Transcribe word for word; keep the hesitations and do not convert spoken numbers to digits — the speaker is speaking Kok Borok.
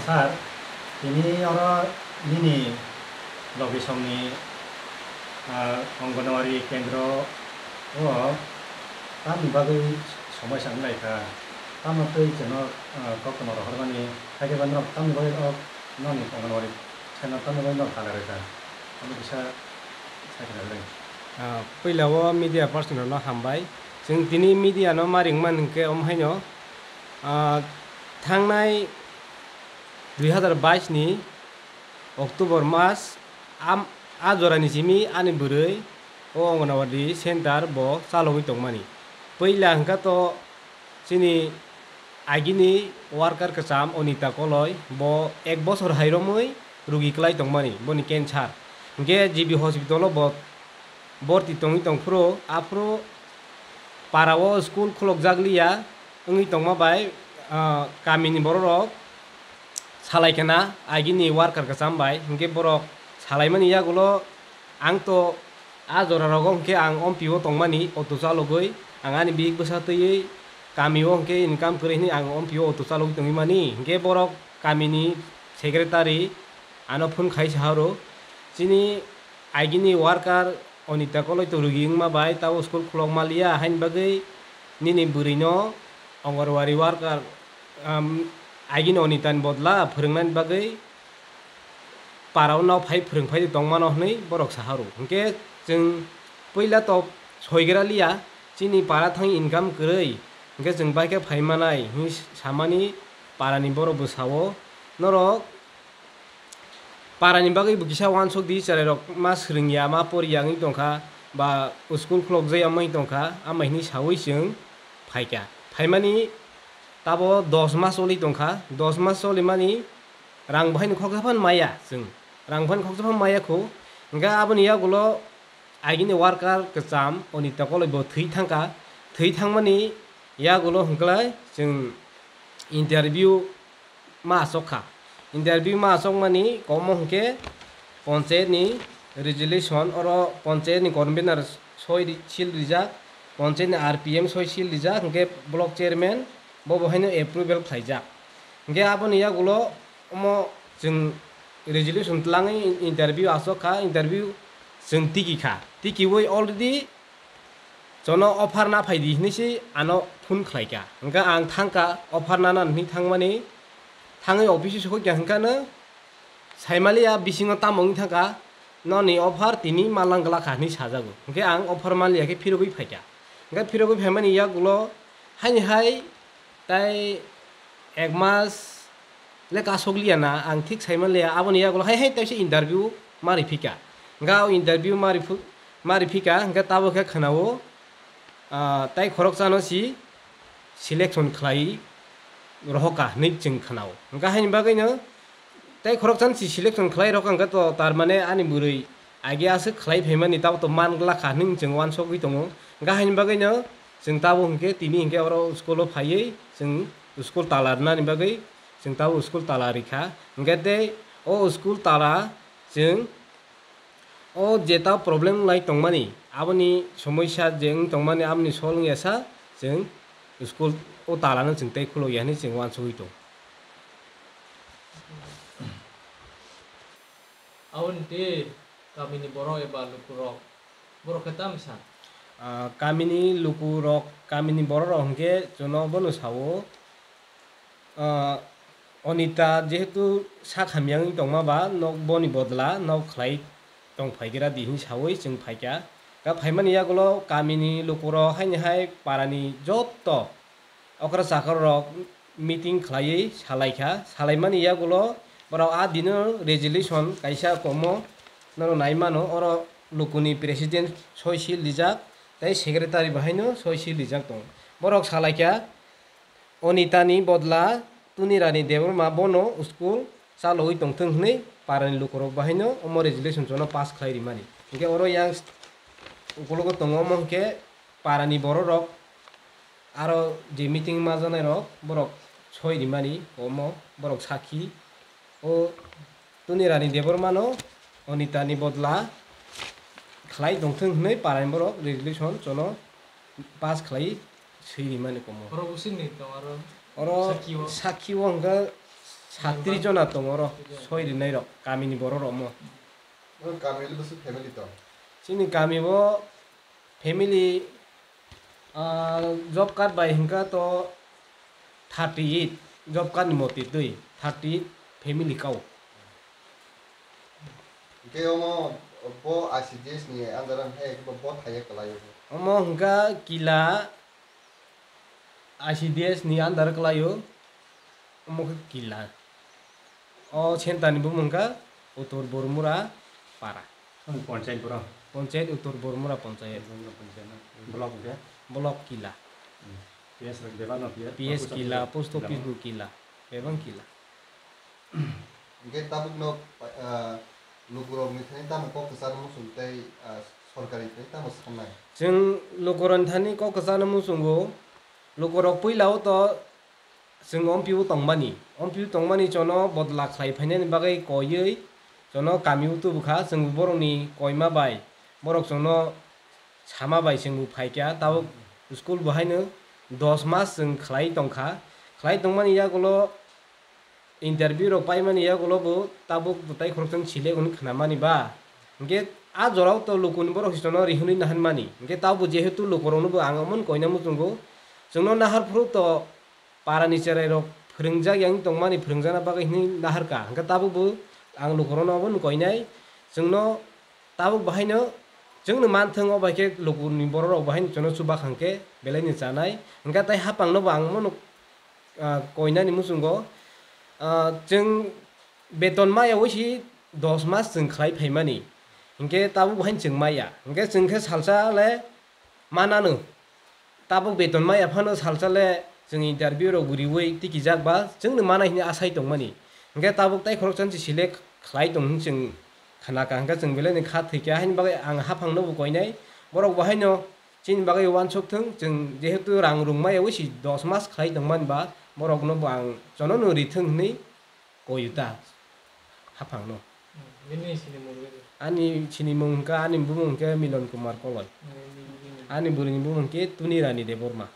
Sir, tini oro nini logisongni, ah, Anganwadi kendro o tamni bagwi somai sa wnglaikha? Tamo twi chwngno, ah, koktwma rohormani, haikhe ba norok tamni bagwi o noni Anganwadi center tamni bagwi norok kala rwkha? Omo kisa sai khna rwdi. Ah, puila o media person rokno hambai. Chwng tini media no ma ringmani hwnkhe omo haino, ah, thangnai dui hazar bais ni October mas, am-, a jorani simi ani bwrwi o Anganwadi center bo chalogwi tongmani. Puila hwnkha to chini agini worker kwcham Onita Koloi, bo ek bosor hai romwi rugi kwlai tongmani, boni cancer. Hwnkhe G B hospital o bo borti tongwi tongphuru, aphuru para o school khulokjak liya wngwi tongma bai, ah, kamini borok rok salai khna agini worker kwcham bai, hwnkhe borok salaimani yagulo ang to a jora rogo hwnkhe ang ompi o tongmani auto chalogwi, ang ani bihik bwsa twiwi kami o hwnkhe income kwrwi hwnwi ang ompi o auto chalogwi tongwi mani, hwnkhe borok kamini secretary ano phone khai sa horo, chini agini worker Onita Koloi to rugi wngma bai tabo school khulokma liya, haini bagwi nini bwrwino Anganwadi worker, um, agini Onitani bodla phwrwngnani bagwi para o nw phai phwrwng phai tongmano hwnwi borok sa horo. Hwnkhe chwng puila to soigra liya, chini para thang income kwrwi, hwnkhe chwng bai khe phai manai hwnwi samani parani borok bwsao norok parani bagwi bo kisa uansuk di, chwrairok ma swrwngya, ma poriya wngwi tongkha, ba school khulokjakya wngwi tongkha, ama hinwi sawi chwng phaikha. Phaimani tabo dos mas choli tongkha, dos mas cholimani rang bo haino khoksa phano maya chwng, rang bo haino khoksa phano maya kho, hwnkhe aboni yagulo agini worker kwcham Onita Koloi bo thwi thangkha, thwi thangmani yagulo hwnkhlai chwng interview ma achok kha. Interview ma achokmani komo hwnkhe ponchayat ni resolution, oro ponchayat ni convener soi ri-, seal rijak, ponchayat ni R P M soi seal rijak, hwnkhe block chairman bo bo haino approval khlaijak. Hwnkhe aboni yagulo omo chwng resolution twlangwi interview achok kha, interview chwng tiki kha, tikiwi already Chono offer na phai di hinwi se ano phone khlai kha. Hwnkhe ang thang kha offer nana hinwi thangmani, thangwi office o sokoi kha hwnkhe ano saimaliya bisingo tamo wngwi thang kha, noni offer tini malang glak kha hinwi sajago. Hwnkhe ang offer manliya khe phirogwi phai kha. Hwnkhe phirogwi phaimani yagulo haini hai tai ek mas le kasok liya na, ang thik sai man liya, aboni yagulo hai hai taisa interview mari phika. Hwnkhe o interview mari phu-, mari phika, hwnkhe tabuk khe khwnao, ah, tai khoroksano si selection khlai rohoka hinwi chwng khwnao. Hwnkhe haini bagwino tai khoroksano si selection khlai rohoka, hwnkhe to tar mane ani bwrwi age aswk khlai phaimani, tabuk to man glak kha hinwi chwng uansugwi tongo. Hwnkhe haini bagwino chwng tabuk hwnkhe tini hwnkhe oro school o phaiwi chwng school tala rwnani bagwi chwng tabuk school tala rikha. Hwnkhe tei o school tala chwng o jeta problem wnglai tongmani, aboni somoisa je wng tongmani, aboni solve wngya sa chwng school o talano chwng tei khulokya hinwi chwng uansugwi tongo. Aboni tei kamini borok eba lukurok, borok khe tamo sa? Ah, kamini lukurok, kamini bororok hwnkhe chwngno bono sao, ah, Onita jehetu sak hamya wngwi tongma ba, nok boni bodla nok khlai tong phaigra di hinwi saui chwng phaikha. Kha phaimani yagulo kamini lukurok haini hai parani jotto okra chakrok meeting khlaiwi salaikha, salaimani yagulo borok a dino resolution kaisa komo norok nai mano, oro lukuni president soi seal rijak tei secretary bo haino soi seal rijak tongo. Borok salaikha, Onitani bodla Tunirani Debbarma bono school chalogwi tongthwng hwnwi parani lukurok bo haino omo resolution chono pass khlai rimani. Hinkhe oro yang ukologo tongo, omo hinkhe parani bororok aro je meeting ma janairok borok soi rimani, omo borok sakhi. O Tunirani Debbarmano Onitani bodla khlai tongthwng hwnwi parani borok resolution chono pass khlai swi rimani komo. Oro bo sini to aro oro sakhi o. Sakhi o hwnkha Thirty jona tongo oro, soi rinai rok, kamini borok rok mo. Nong kami le bwswk family tong? Chini kami o family, ah, job card bai hwnkha to thirty eight, job card ni moti twi thirty eight family kao. Hwnkhe omo bo I C D S ni under o hai bo, bo thaiya kwlaio. Omo hwnkha Kila, I C D S ni under kwlaio, omo khe Kila. O center ni bumung kha Uttor Bormura para. Ang panchayat boro. Panchayat Uttor Bormura panchayat. Bormura panchayat na. Block hwnkhe? Block Kila. Hmm. P S rok bebak no P S, P S post office Kila, rok post office Kila. Bo Kila. Bebak Kila. Hwnkhe tabukno, ah, lukurokni thani tamo kok kwchar muchung tei, ah, sorkari thani tamo sanai? Chwng lukurokni thani kok kwchar muchungo, lukurok puila o to chwng ompio tongmani, ompio tongmani chono bodla khlai phainani bagwi koiwi chono kamio tubukha, chwng borokni koima bai borok chono sama bai chwngbo phaikha, tabuk school bo haino dos mas chwng khlai tongkha, khlai tongmani yagulo interview rok paimani yagulo bo tabuk tai khoroksa select hwnwi khnamani ba. Hwnkhe a jorao to lukuni borok se chono rihwnwi naharmani. Hwnkhe tabuk jehetu lukurokno bo ang omono koina muchungo. Chwngno nahar phuru to parani cherai rok phwrwngjak yang tongmani, phwrwngjakna bagwi hwnwi naharkha. Hwnkhe tabuk bo ang lukurokno omono koinai. Chwngno tabuk bahaino chwngno manthwng, o bai khe lukurokni borok rok bahaino chwngno chubakhang khe belaino chanai. Hwnkhe tai haphangno bo ang omono, ah, koinani muchungo, ah, chwng beton maya wi si dos mas chwng khlai phaimani. Hwnkhe tabuk bahaino chwng maya. Hwnkhe chwng khe salsa le manano. Tabuk beton maya phano salsa le chwng interview rok bo riwi tikijak ba chwngno manai hwnwi asai tongmani. Hwnkhe tabuk tai khoroksa se select khlai tong hwnwi chwng khnakha, hwnkhe chwng belaino kha thwikha, haini bagwi ang haphangno bo koinai. Borok bo haino chini bagwi uansuk thwng, chwng jehetu rang rwngmaya wi si dos mas khlai tongmani ba, borokno bo ang chono no rithwng hwnwi koiyo ta haphangno. Hmm, bini sinimung le? Ani sinimung hwnkha, ani bumung hwnkhe Milon Kumar Koloi. Hmm, bini, bini. Ani bwrwini bumung hwnkhe Tuni Rani Debbarma.